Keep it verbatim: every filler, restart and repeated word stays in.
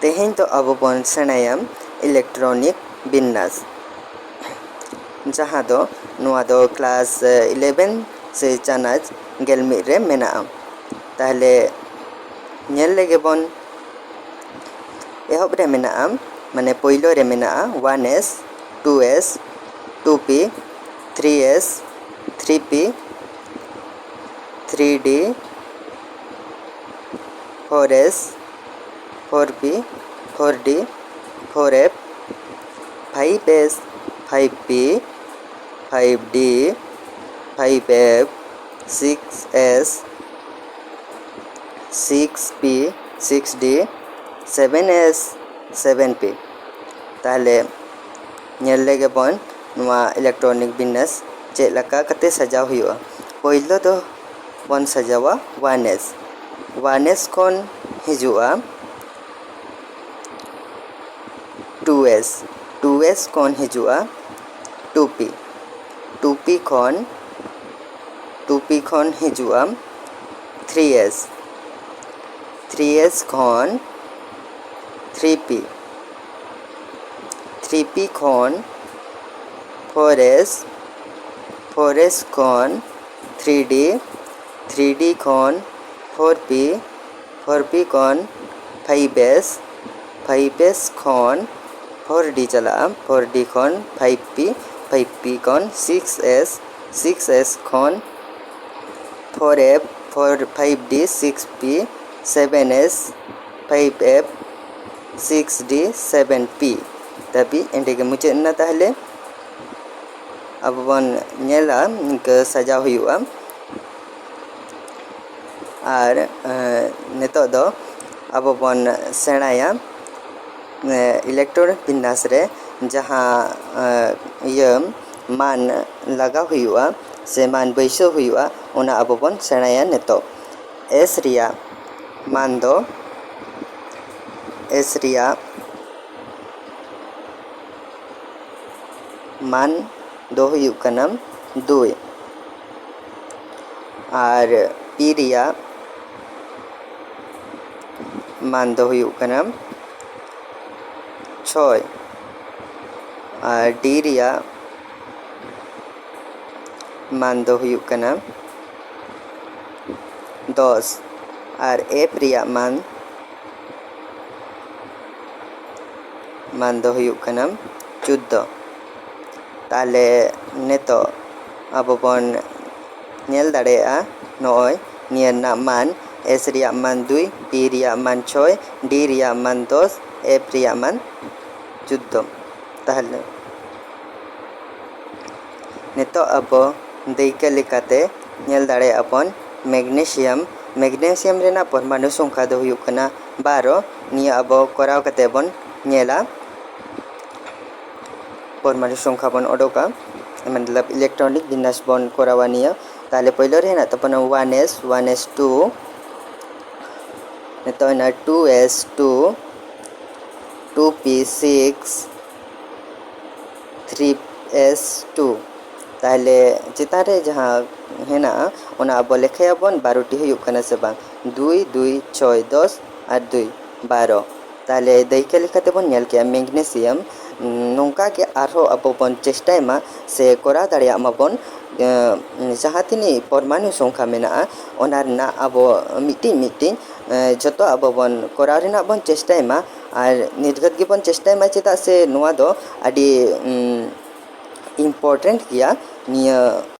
ᱛᱮᱦᱮᱧ ᱫᱚ ᱟᱵᱚ ᱵᱚᱱ ᱥᱮᱬᱟᱭᱟ electronic ᱵᱤᱱᱱᱟᱥ, ᱡᱟᱦᱟᱸ ᱫᱚ ᱱᱚᱣᱟ ᱫᱚ class eleven ᱥᱮ ᱪᱟᱱᱟᱪ ᱜᱮᱞ ᱢᱤᱫ ᱨᱮ ᱢᱮᱱᱟᱜᱼᱟ᱾ ᱛᱟᱦᱞᱮ ᱧᱮᱞ ᱞᱮᱜᱮ ᱵᱚᱱ᱾ ᱮᱦᱚᱵ ᱨᱮ ᱢᱮᱱᱟᱜᱼᱟ, ᱢᱟᱱᱮ ᱯᱳᱭᱞᱳ ᱨᱮ ᱢᱮᱱᱟᱜᱼᱟ one s, two s, two p, three s, three p, three d, four s, four p, four d, four f, five s, five p, five d, five f, six s, six p, six d, seven s, seven p᱾ ᱛᱟᱦᱞᱮ ᱧᱮᱞ ᱞᱮᱜᱮ ᱵᱚᱱ ᱱᱚᱣᱟ electronic ᱵᱤᱱᱱᱟᱥ ᱪᱮᱫ ᱞᱮᱠᱟ ᱠᱟᱛᱮ ᱥᱟᱡᱟᱣ ᱦᱩᱭᱩᱜᱼᱟ᱾ ᱯᱳᱭᱞᱳ ᱫᱚ ᱵᱚᱱ ᱥᱟᱡᱟᱣᱟ one s᱾ one s ᱠᱷᱚᱱ ᱦᱤᱡᱩᱜᱼᱟ two s, two s ᱠᱷᱚᱱ ᱦᱤᱡᱩᱜᱼᱟ two p, two p ᱠᱷᱚᱱ, two p ᱠᱷᱚᱱ ᱦᱤᱡᱩᱜᱼᱟ three s, three s ᱠᱷᱚᱱ three p, three p ᱠᱷᱚᱱ four s, four s ᱠᱷᱚᱱ three d, three d ᱠᱷᱚᱱ four p, four p ᱠᱷᱚᱱ five s, five s ᱠᱷᱚᱱ four d ᱪᱟᱞᱟᱜᱼᱟ, four d ᱠᱷᱚᱱ five p, five p ᱠᱷᱚᱱ six s, six s ᱠᱷᱚᱱ four f, four, five d, six p, seven s, five f, six d, seven p ᱫᱷᱟᱹᱵᱤᱡ᱾ ᱮᱸᱰᱮ ᱜᱮ ᱢᱩᱪᱟᱹᱫ ᱮᱱᱟ᱾ ᱛᱟᱦᱞᱮ ᱟᱵᱚ ᱵᱚᱱ ᱧᱮᱞᱟ ᱤᱱᱠᱟᱹ ᱥᱟᱡᱟᱣ ᱦᱩᱭᱩᱜᱼᱟ᱾ ᱟᱨ ᱱᱤᱛᱚᱜ ᱫᱚ ᱟᱵᱚ ᱵᱚᱱ ᱥᱮᱬᱟᱭᱟ electronic ᱵᱤᱱᱱᱟᱥ ᱨᱮ ᱡᱟᱦᱟᱸ ᱤᱭᱟᱹ ᱢᱟᱱ ᱞᱟᱜᱟᱣ ᱦᱩᱭᱩᱜᱼᱟ ᱥᱮ ᱢᱟᱱ ᱵᱟᱹᱭᱥᱟᱹᱣ ᱦᱩᱭᱩᱜᱼᱟ, ᱚᱱᱟ ᱟᱵᱚ ᱵᱚᱱ ᱥᱮᱬᱟᱭᱟ ᱱᱤᱛᱚᱜ᱾ s ᱨᱮᱭᱟᱜ ᱢᱟᱱ ᱫᱚ, s ᱨᱮᱭᱟᱜ ᱢᱟᱱ ᱫᱚ ᱦᱩᱭᱩᱜ ᱠᱟᱱᱟ ᱫᱩᱭ᱾ ᱟᱨ p ᱨᱮᱭᱟᱜ ᱢᱟᱱ ᱫᱚ ᱦᱩᱭᱩᱜ ᱠᱟᱱᱟ ᱪᱷᱚᱭ ᱟᱨ ᱰᱤ ᱨᱮᱭᱟᱜ ᱢᱟᱱ ᱫᱚ ᱦᱩᱭᱩᱜ ᱠᱟᱱᱟ ᱫᱚᱥ ᱟᱨ ᱮᱯᱷ ᱨᱮᱭᱟᱜ ᱢᱟᱱ ᱢᱟᱱ ᱫᱚ ᱦᱩᱭᱩᱜ ᱠᱟᱱᱟ ᱪᱳᱫᱫᱳ᱾ ᱛᱟᱦᱞᱮ ᱱᱤᱛᱚᱜ ᱟᱵᱚ ᱵᱚᱱ ᱧᱮᱞ ᱫᱟᱲᱮᱭᱟᱜᱼᱟ, ᱱᱚᱜᱼᱚᱭ ᱱᱤᱭᱟᱹ ᱨᱮᱱᱟᱜ ᱢᱟᱱ, ᱮᱥ ᱨᱮᱭᱟᱜ ᱢᱟᱱ ᱫᱩᱭ, ᱯᱤ ᱨᱮᱭᱟᱜ ᱢᱟᱱ ᱪᱷᱚᱭ, ᱰᱤ ᱨᱮᱭᱟᱜ ᱢᱟᱱ ᱫᱚᱥ, ᱮᱯᱷ ᱨᱮᱭᱟᱜ ᱢᱟᱱ ᱪᱳᱫᱫᱳ᱾ ᱛᱟᱦᱞᱮ ᱱᱤᱛᱚᱜ ᱟᱵᱚ ᱫᱟᱹᱭᱠᱟᱹ ᱞᱮᱠᱟᱛᱮ ᱧᱮᱞ ᱫᱟᱲᱮᱭᱟᱜᱼᱟ ᱵᱚᱱ ᱢᱮᱜᱱᱮᱥᱤᱭᱟᱢ᱾ ᱢᱮᱜᱱᱮᱥᱤᱭᱟᱢ ᱨᱮᱱᱟᱜ ᱯᱚᱨᱢᱟᱱᱩ ᱥᱚᱝᱠᱷᱟ ᱫᱚ ᱦᱩᱭᱩᱜ ᱠᱟᱱᱟ ᱵᱟᱨᱚ᱾ ᱱᱤᱭᱟᱹ ᱟᱵᱚ ᱠᱚᱨᱟᱣ ᱠᱟᱛᱮ ᱵᱚᱱ ᱧᱮᱞᱟ, ᱯᱚᱨᱢᱟᱱᱩ ᱥᱚᱝᱠᱷᱟ ᱵᱚᱱ ᱚᱰᱚᱠᱟ, ᱢᱚᱛᱞᱚᱵ electronic ᱵᱤᱱᱟᱥ ᱵᱚᱱ ᱠᱚᱨᱟᱣᱟ ᱱᱤᱭᱟᱹ᱾ ᱛᱟᱦᱞᱮ ᱯᱳᱭᱞᱳ ᱨᱮ ᱦᱮᱱᱟᱜ ᱛᱟᱵᱚᱱᱟ one S, one S two, ᱱᱤᱛᱚᱜ ᱦᱮᱱᱟᱜᱼᱟ two S two, two P six, three S two. ᱛᱟᱦᱞᱮ ᱪᱮᱛᱟᱱ ᱨᱮ ᱡᱟᱦᱟᱸ ᱦᱮᱱᱟᱜᱼᱟ, ᱚᱱᱟ ᱟᱵᱚ ᱞᱮᱠᱷᱟᱭᱟᱵᱚᱱ ᱵᱟᱨᱚᱴᱤ ᱦᱩᱭᱩᱜ ᱠᱟᱱᱟ ᱥᱮ ᱵᱟᱝ? ᱫᱩᱭ, ᱫᱩᱭ, ᱪᱷᱚᱭ, ᱫᱚᱥ ᱟᱨ ᱫᱩᱭ, ᱵᱟᱨᱚ᱾ ᱛᱟᱦᱞᱮ ᱫᱟᱹᱭᱠᱟᱹ ᱞᱮᱠᱟ ᱛᱮᱵᱚᱱ ᱧᱮᱞ ᱠᱮᱜᱼᱟ ᱢᱮᱜᱱᱮᱥᱤᱭᱟᱢ᱾ ᱱᱚᱝᱠᱟ ᱜᱮ ᱟᱨᱦᱚᱸ ᱟᱵᱚ ᱵᱚᱱ ᱪᱮᱥᱴᱟᱭ ᱢᱟ ᱥᱮ ᱠᱚᱨᱟᱣ ᱫᱟᱲᱮᱭᱟᱜ ᱢᱟᱵᱚᱱ, ᱮᱸ, ᱡᱟᱦᱟᱸ ᱛᱤᱱᱟᱹᱜ ᱯᱚᱨᱢᱟᱱᱩ ᱥᱚᱝᱠᱷᱟ ᱢᱮᱱᱟᱜᱼᱟ, ᱚᱱᱟ ᱨᱮᱱᱟᱜ ᱟᱵᱚ ᱢᱤᱫᱴᱤᱡ ᱢᱤᱫᱴᱤᱡ, ᱮᱸ, ᱡᱚᱛᱚ ᱟᱵᱚ ᱵᱚᱱ ᱠᱚᱨᱟᱣ ᱨᱮᱱᱟᱜ ᱵᱚᱱ ᱪᱮᱥᱴᱟᱭ ᱢᱟ᱾ ᱟᱨ ᱱᱤᱨᱜᱷᱟᱹᱛ ᱜᱮᱵᱚᱱ ᱪᱮᱥᱴᱟᱭ ᱢᱟ, ᱪᱮᱫᱟᱜ ᱥᱮ ᱱᱚᱣᱟ ᱫᱚ ᱟᱹᱰᱤ, ᱩᱸ, important ᱜᱮᱭᱟ ᱱᱤᱭᱟᱹ